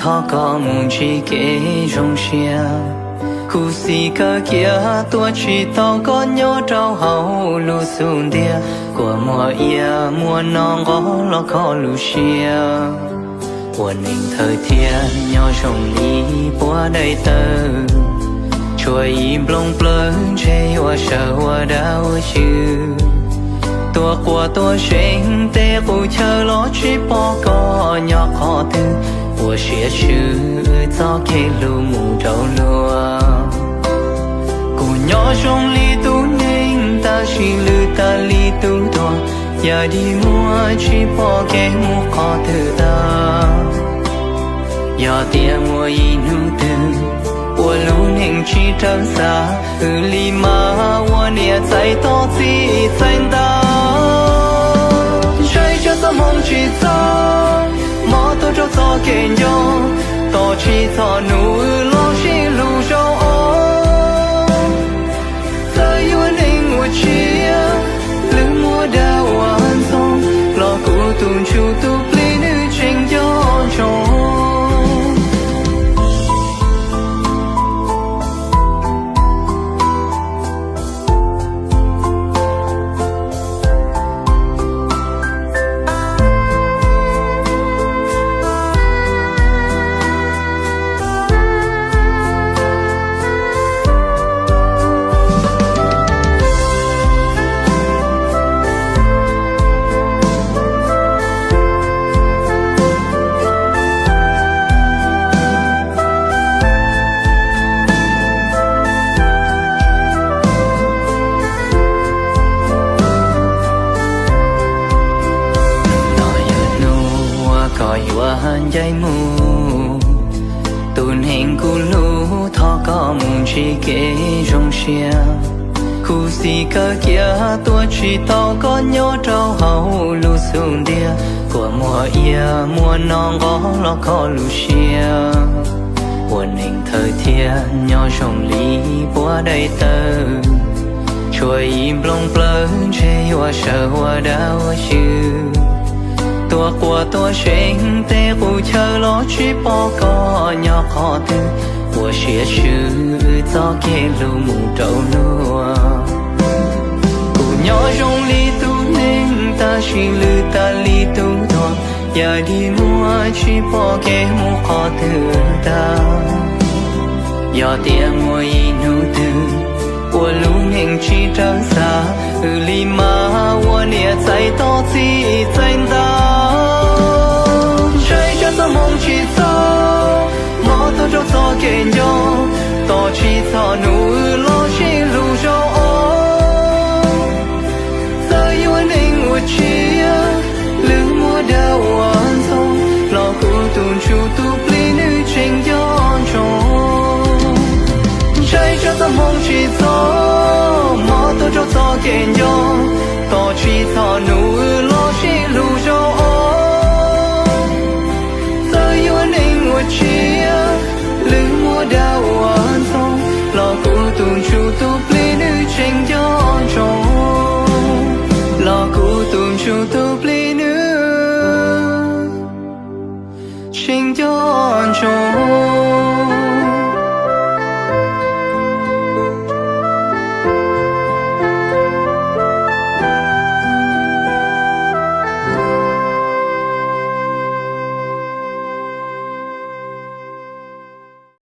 thov koj mus ntsib kev zoo siab. Khuv xim kawg kiag tuaj tsis tau koj nyob rau hauv lub xub ntiag. Kua muag iab muab no nqos los kho lub siab. Ua neeg thawj thiab nyob zoo li puab daim tawv, tshuav ib nplooj plawv ntshe yuav sawv ua dab ua xyw. Tuaj quas tuaj seev tej qub chaw los tsis pom koj nyob qhov twg, ua siab swb txoj kev hlub mus rau luag. Kuv nyob zoo li tus neeg tab sis lwj tag li tus duab, yam dig muag tsis pom kev mus qhov twg tag. Yog tias muaj ib hnub twg uas lub neej tsis raws xav, wb li mas ua niam txais tos txij txais ntais. Ntshai tsam txoj hmoo tsis txog, mob tuaj rau txoj kev nco, tos tsis txog hnub wb los sib hlub zaum ob. Txawm yuav neeg ua tsiaj, lwm muaj dag ua ntxoog, los kuv tus ntsuj tus plig nws tseem nco ntsoov. Hnub no yog hnub uas koj yuav ncaim mus, tus neeg kuv hlub thov koj mus ntsib kev zoo siab. Khuv xim kawg kiag tuaj tsis tau koj nyob rau hauv lub xub ntiag. Kua muag iab muab no nqos los kho lub siab. Ua neeg thawj thiab nyob zoo li puab daim tawv, tshuav ib nplooj plawv ntshe yuav sawv ua dab ua xyw. Tuaj quas tuaj seev tej qub chaw los tsis pom koj nyob qhov twg, ua siab swb txoj kev hlub mus rau luag. Kuv nyob zoo li tus neeg tab sis lwj tag li tus duab, yam dig muag tsis pom kev mus qhov twg tag. Yog tias muaj ib hnub twg uas lub neej tsis raws xav, wb li mas ua niam txais tos txij txais ntais. Ntshai tsam txoj hmoo tsis txog, mob tuaj rau txoj kev nco, tos tsis txog hnub wb los sib hlub zaum ob. Txawm yuav neeg ua tsiaj, lwm muaj dag ua ntxoog, los kuv tus ntsuj tus plig nws tseem nco ntsoov. Ntshai tsam txoj hmoo tsis txog, mob tuaj rau txoj kev nco, tos tsis txog hnub wb los sib hlub zaum ob. Txawm yuav neeg ua tsiaj, lwm muaj dag ua ntxoog, los kuv tus ntsuj tus plig nws tseem nco ntsoov. Los kuv tus ntsuj tus plig nws tseem nco